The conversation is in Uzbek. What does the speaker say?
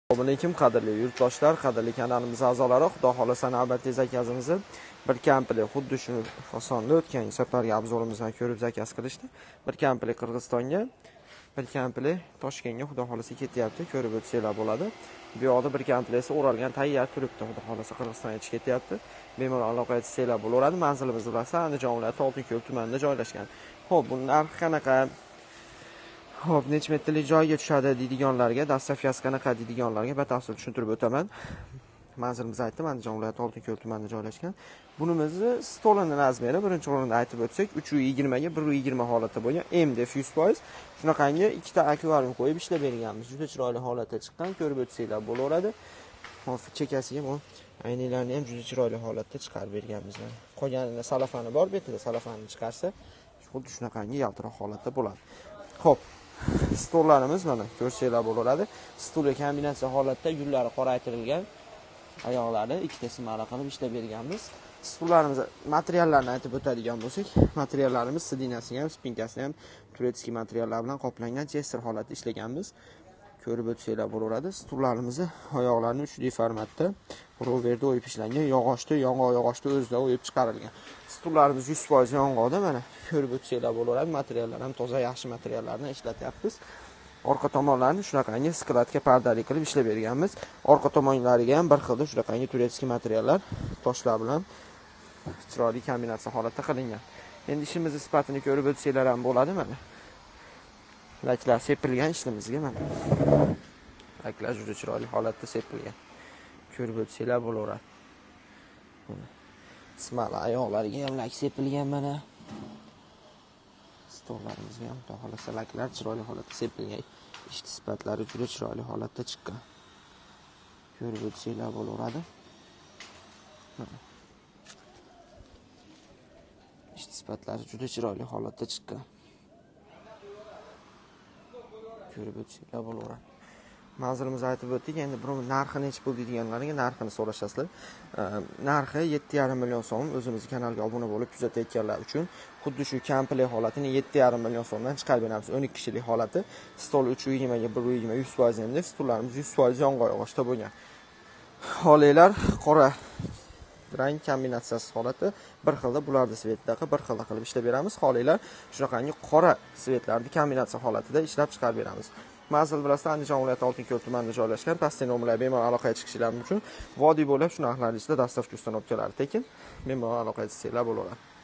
Assalomu alaykum, qadrli yurtdoshlar, qadrli kanalimiz a'zolari. Xudo xolasa navbatdagi zakazimizni bir komplekt xuddi shu fasonda o'tgan safargi obzorimizdan ko'rib zakaz qilishdi. Bir komplekt Qirg'izistonga, bir komplekt Toshkentga xudo xolasa ketyapti, ko'rib o'tsanglar bo'ladi. Bu yoqda bir komplekti o'ralgan tayyor turibdi, xudo xolasa Qirg'izistonga chiqib ketyapti. Bemalol aloqa etsanglar bo'laveradi. Manzilimiz bilasiz, Andijon viloyati Oltinko'l tumanida joylashgan. Xo'p, buning narxi qanaqa? Xo'p, necha metrlik joyga tushadi deydiganlarga, dastavkasi qanaqa deydiganlarga batafsil tushuntirib o'taman. Manzilimizni aytdim, Andijon viloyati Oltinko'l tumanida joylashgan. Bunimizni stolini razmeri birinchi o'rinda aytib o'tsak, 3.20 ga 1.20 holatda bo'lgan, MDF 100%. Shunaqangi ikkita akvarium qo'yib ishlab berganmiz. Juda chiroyli holatda chiqqan, ko'rib o'tsanglar bo'laveradi. Hop, chekasiga bu aynaklarni ham juda chiroyli holatda chiqarib berganmiz. Qolganini salafani bor, betida salafani chiqarsa, xuddi shunaqangi yaltiroq holatda bo'ladi. Xo'p, stollarimiz mana ko'rsanglar bo'laveradi. Stolga kombinatsiya holatda gullari qoraytirilgan, oyoqlari ikkita smala qilib ishlab berganmiz. Stollarimiz materiallarini aytib o'tadigan bo'lsak, materiallarimiz sidinasiga ham, spinkasini ham turetskiy materiallar bilan qoplangan chester holatda ishlaganmiz. Ko'rib o'tsanglar bo'laveradi. Stollarimizni oyoqlarini 3D formatda roverda o'yib ishlangan, yog'ochda, yong'oq yog'ochda o'zida o'yib chiqarilgan. Stollarimiz 100% yong'oqda, mana ko'rib o'tsanglar bo'laveradi. Materiallar ham toza, yaxshi materiallarni ishlatyapmiz. Orqa tomonlarini shunaqangi skladga pardali qilib ishlab berganmiz. Orqa tomonlariga ham bir xilda shunaqangi turetskiy materiallar toshlar bilan chiroyli kombinatsiya holatda qilingan. Endi ishimizning sifatini ko'rib o'tsanglar ham bo'ladi mana. Laklar sepilgan ishimizga mana. Laklar juda chiroyli holatda sepilgan. Ko'rib o'tsanglar bo'laveradi. Mana. Smala oyoqlariga ham lak sepilgan mana. Stollarimizga ham xudo xolasa laklar chiroyli holatda sepilgan. Ish sifatlari juda chiroyli holatda chiqqan. Ko'rib o'tsanglar bo'laveradi. Mana. Ish sifatlari juda chiroyli holatda chiqqan. Ko'rib o'tsanglar bo'laveradi. Manzilimizni aytib o'tdik. Endi buni narxi necha pul deydiganlarga narxini so'rashasizlar. Narxi 7,5 million so'm. O'zimizning kanalga obuna bo'lib kuzatayotganlar uchun xuddi shu komplekt holatini 7,5 million so'mdan chiqarib beramiz. 12 kishilik holati. Stol 3.20 ga 1.20 100% endi stollarimiz 100% yong'oq yog'ochda bo'lgan. Xoliylar qora rang kombinatsiyasi holati bir xilda bularda svetdaqa bir xilda qilib ishlab beramiz. Xoliylar shunaqangi qora svetlarni kombinatsiya holatida ishlab chiqarib beramiz. Manzil bilasizlar, Andijon viloyati Oltinko'l tumanida joylashgan. Pastda nomerlar bemalol aloqaga chiqishingiz mumkin. Vodiy bo'ylab shu narxlar ichida dastavka ustanovkalari tekin. Bemalol aloqaga chiqsanglar bo'laveradi.